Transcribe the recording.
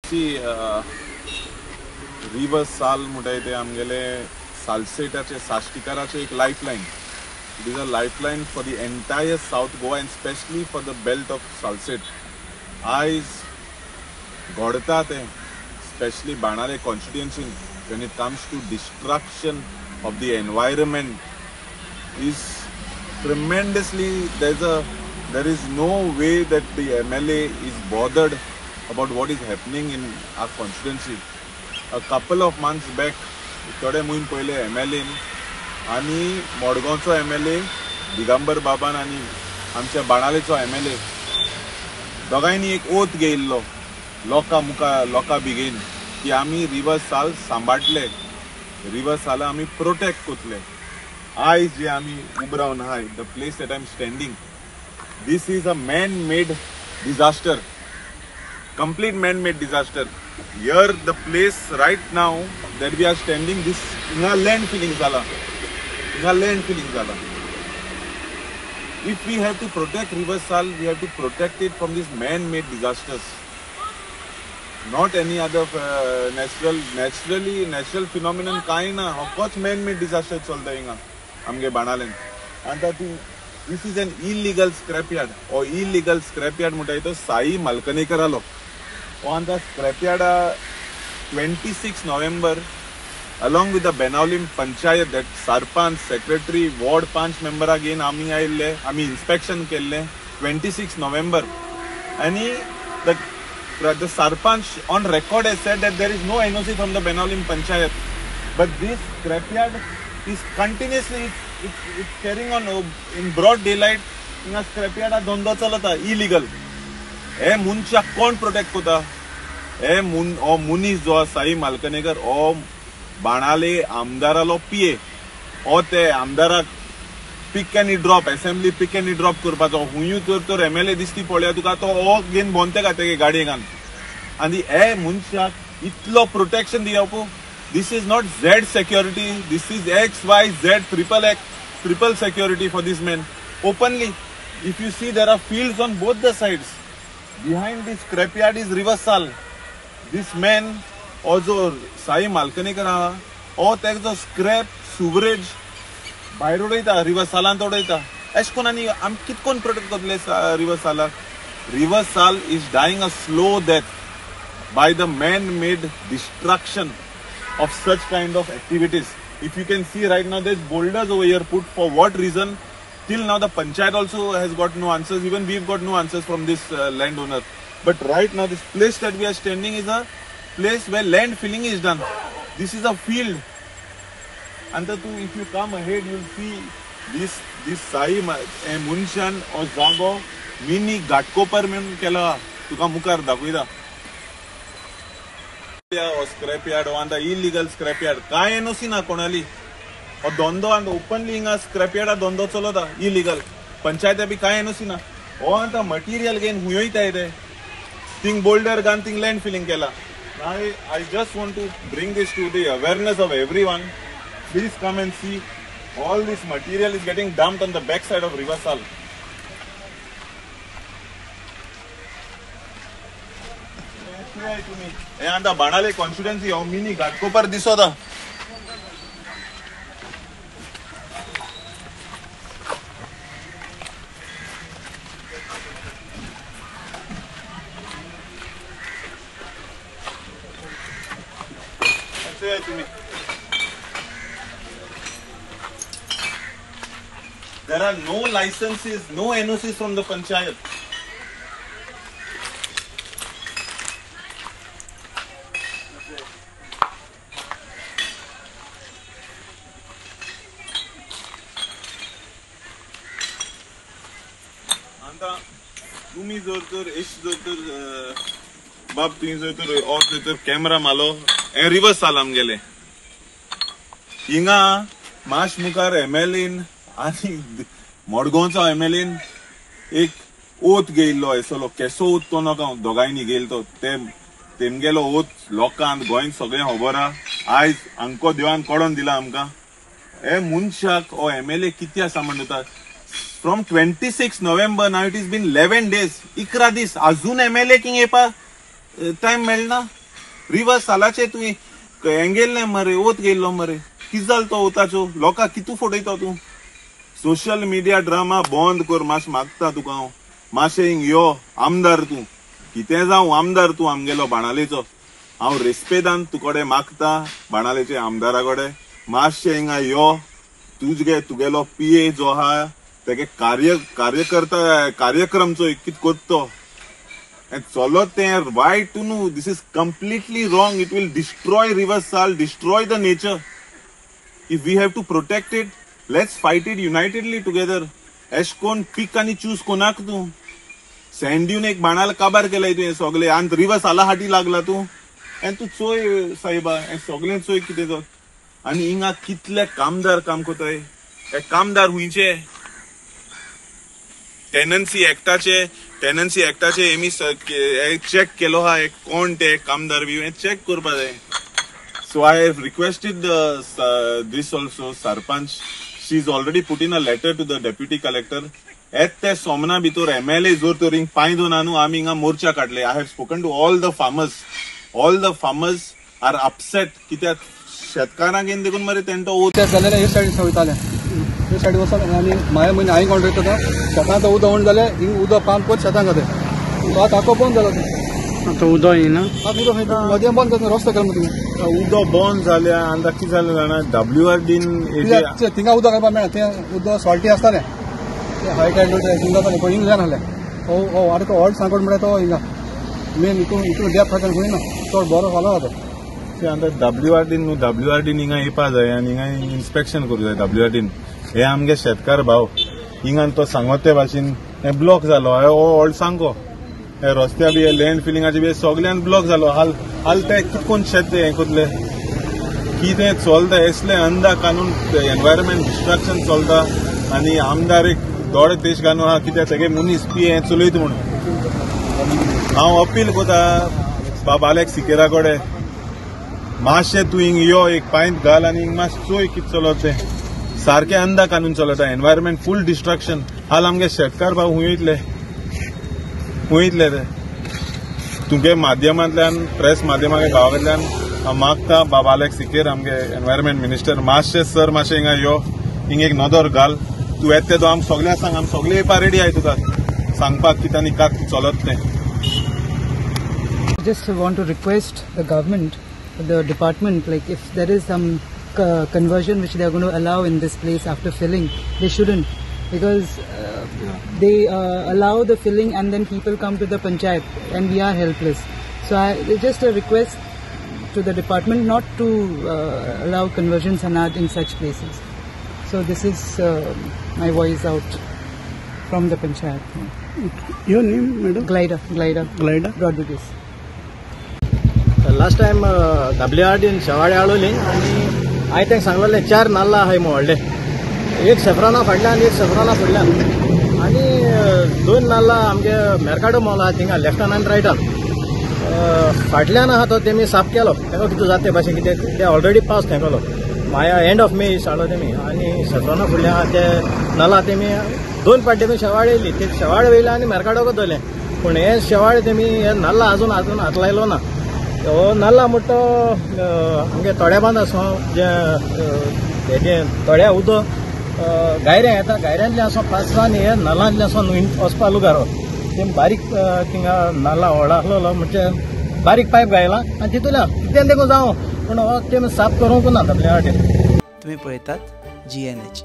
C river साल म्हणटाय ते आमगेले सालसेटाचे साश्टीकाराचे एक life line. It is a life line for the entire South Goa and specially for the belt of Salcete. आयज घडता तें specially Benaulim constituency when it comes to destruction of the environment is tremendously. There is no way that the MLA is bothered about what is happening in our constituency. A couple of months back, थोडे म्हयने पयले MLA आनी मडगांवचो MLA Digambar बाबान आनी आमच्या बाणालेचो MLA दोगांयनी एक ओत घेयिल्लो लोकां मुखार, लोकां बिगेन की आमी रिवर साल सांबाळटले, रिवर साला आमी प्रोटेक्ट करतले. आयज जे आमी उब रावन आहाय, the place that I am standing, this is a man made disaster, complete man made disaster. Here the place right now that we are standing, this हिंगा लँड फिलिंग जाला, हिंगा लँड फिलिंग जाला. If we have to protect river Sal, we have to protect it from this man made disasters, not any other natural phenomenon कांय ना. होच man made disaster चलता हिंगा आमगे बाणालेन. आनी तातूंत this is an illegal scrap yard. हो illegal scrap yard म्हणटा तो साई मालकनेकरालो. हो आतां scrap yard 26 November along with the Benaulim panchayat that sarpanch, secretary, ward 5 मेंबराक घेवन आमी आयिल्ले, आमी इन्स्पेक्शन केल्लें 26 नोव्हेंबर. आनी the sarpanch on record has said that there is no NOC from the Benaulim panchayat, but this scrapyard is continuously it's carrying on in broad daylight. हिंगा स्क्रॅपयार्डा धंदो चलता illegal. हे मनशाक कोण प्रोटेक्ट करता? हे हो मनीस जो आसा साई मालकनेकर, हो बाणाले आमदारालो पीए, हो ते आमदाराक pick आनी ड्रॉप, असेंब्ली पीक आनी ड्रॉप करपाचो. हुंयूय तर तर MLA दिसती पळया तुका, तो हो घेवन भोंवते का तेगे गाडयेक. आनी हे मनशाक इतलो प्रोटेक्शन दिवप, this is not Z security, this is X Y Z triple X triple security for this man. Openly if you see there are fields on both the sides. Behind this scrapyard is river Sal. This man हो जो साई मालकनेकर आहा, हो तेजो scrap सुवरेज भायर उडयता, river सालांत उडयता. एश कोन आनी आमी कित कोन प्रोटेक्ट करतले river सालाक? River Sal is dying a slow death by the man made destruction of such kind of activities. If you can see right now, there's boulders over here put for what reason? Till now the panchayat also has got no answers. Even we've got no answers from this landowner. But right now this place that we are standing is a place where land filling is done. This is a field. And if you come ahead, you'll see this Sai मनशान हो जागो mini Ghatkopar म्हणून केला. तुका मुखार दाखयता हो scrap yard, हो आतां इलिगल स्क्रॅप यार्ड. कांय एनओसी ना कोणाली. हो धंदो आतां ओपनली हिंगा स्क्रॅप यार्डा धंदो चलता इलिगल. पंचायती बी कांय एनओसी ना. हो आतां मटिरियल घेवन हुंयता ते थिंग बोल्डर घालून थिंग लँड फिलिंग केला. I just want to bring this to the awareness of everyone. Please come and see. All this material is getting dumped on the back side of River Sal. हे आतां बाणाले constituency हो mini Ghatkopar दिसता. तुम्ही There are no licenses, no NOCs from the panchayat. आता तुम्ही जर तर एश जर तर बाब तुवें जर तर ऑफ जर तर कॅमेरा मारलो, हे रिवर साल आमगेले हिंगा माश मुखार MLA आनी मडगांवचो MLA एक ओत घेयिल्लो एसलो. केसो ओत तो नाका, दोगांयनी घेयल तो. ते तेमगेलो ओत लोकांक गोंयांत सगळें खबर आहा. आयज आमको देवान कडोन दिला आमकां. हे मनशाक हो MLA कितें आसा म्हणटा From 26 November now it is been 11 days, 11 दीस अजून MLA king येवपाक टायम मेळना. रिवर सालाचे तुवें हें मरे ओत गेल्लो मरे कितें जालो तो ओताचो लोकांक कितू फटयता तूं. सोशल मिडिया ड्रामा बंद कर मातशें मागता तुका हांव. मातशें हिंग यो आमदार तूं कितें जावं आमदार तूं आमगेलो बाणालेचो. हांव रेस्पेदान तुकडे मागता बाणालेचे आमदारा कडेन मातशें हिंगा यो. तुजे तुगेलो पीए जो आहा तेगे कार्यकर्ता कार्यक्रम चोय कितें करता तो चलत तें वायट न्हू. This is completely wrong. It will destroy river Sal, destroy the nature. If we have to protect it, let's fight it unitedly together. एश कोण पीक आनी चूज कोणाक तूं सँड ड्यून एक बाणाल काबार केलाय तुवें सगळे आनी रिवर साला हाटी लागला तूं. आनी तूं चोय सायबा हें सगळें चोय कितें तो. आनी हिंगा कितले कामदार काम करताय. हे कामदार हुंयचे टेनन्सी एक्टाचे हेमी चॅक केलो आहा कोण ते कामदार बी हें चॅक करपा जाय. So I have requested this also sarpanch. She is already put in a letter to the deputy collector. येत ते सोमना भितर एमएलए जर तर हिंग पांय दोन न्हू आमी हिंगा मोर्चा काडले. I have spoken to all the farmers. All the farmers are upset कित्याक शेतकारांक येवन देखून मरे तेंचो ओत जालें. हे सायडीन वयतालें हे सायडीन वचोन आनी माया म्हयने हांवें कोण रोयता शेतां उदक उण जालें हिंग उदक पंप करून शेतां घातलें. आतां आखो बंद जालो आतां उदक येना आतां उदक नदये बंद जाता रस्तो केलो तुवें उदक बंद जालें आनी आतां कितें जालें जाणा डब्ल्यूआरडीन थिंगा उदक घालपाक मेळना. तें उदक सॉल्टी आसतालें तें हाय टायड हिंग जातालें पूण हिंग जायनासलें. हो आतां तो ऑल्ड सांगोड म्हळ्यार तो हिंगा मेन हितून हितून डेप्थ आसा खंय ना चड बरो फालो जाता. आतां डब्ल्यूआरडीन न्हू डब्ल्यूआरडीन हिंगा येवपा जाय आनी हिंगा इन्स्पेक्शन करूं जाय. डब्ल्यूआरडीन हे आमगे शेतकार भाव हिंगा तो सांगत ते भाशेन हे ब्लॉक जालो हो ऑल्ड सांगो हे रस्त्या बी लँड फिलिंगाचे बी सगळ्यान ब्लॉक जालो. हाल हाल ते कितकोन शेत हें करतले कितें चलता असले अंदा कानून एनवायरमेंट डिस्ट्रक्शन चलता. आनी आमदार एक दोळे देश घालून आहा कित्याक तेगे मनीस पी हें चलयता म्हणून हांव अपील करता बाब आलेक्स सिकेरा कडेन मातशें तूं हिंग यो एक पांयत घाल आनी हिंग मातशें चोय कितें चलत तें. सारकें अंदा कानून चलता एनवायरमेंट फूल डिस्ट्रक्शन. हाल आमगे शेतकार भाव हुंय वयतले ते तुमगे माध्यमांतल्यान प्रेस माध्यमा गांवांतल्यान हांव मागता बाब आलेक्स सिकेर आमगे एनवायरमेंट मिनिस्टर मातशें सर मातशें हिंगा यो हिंग एक नदर घाल. तूं येता तो आम सगळ्यांक सांग आम सगळे येवपा रेडी आहाय तुका सांगपाक कितें आनी कात चलत तें. Just want to request the government, the department, like if there is some conversion which they are going to allow in this place after filling, they shouldn't, because they allow the filling and then people come to the panchayat and we are helpless. So it's just a request to the department not to allow conversion sanad in such places. So this is my voice out from the panchayat. Your name, madam? Glider. Glider? Rodriguez. Last time डब्ल्यूआरडीन Shewale हाडली आनी हांवें तांकां सांगलेलें 4 नाल्ला आहाय म्हूण व्हडले, एक सेफ्राना फाटल्यान एक सेफ्राना फुडल्यान आनी 2 नाल्ला आमगे मेरकाडो मॉल आहा थिंगा लेफ्टान आनी रायटान. फाटल्यान आहा तो तेमी साफ केलो तेका कितें जाता ते भाशेन कितें ते ऑलरेडी पास तेंकलो माया एंड ऑफ मे हाडलो तेमी. आनी सेफ्राना फुडल्यान आहा ते नाल्ला तेमी 2 पाटी तेमी शेवाळ येयली ते शेवाळ वयले आनी मेरकाडोकूच धरलें. पूण हे शेवाळ तेमी हे नाल्ला आजून आजून हात लायलो ना. हो नाल्ला म्हणटा तो आमगे तोड्या बांद आसा जे हेजें तोड्या उदक गायऱ्यां येता गायऱ्यांतलें आसा पासला आनी हे नाल्लांतलें आसा न्हंय वचपा लुगारो ते बारीक थिंगा नाल्ला व्हडा आसलेलो म्हणजे बारीक पायप घायला आनी तितूंतल्यान कितें देखून जावं पूण हो तें साफ करूंक ना डब्ल्यूआरडीन. तुमी पळयतात GNH.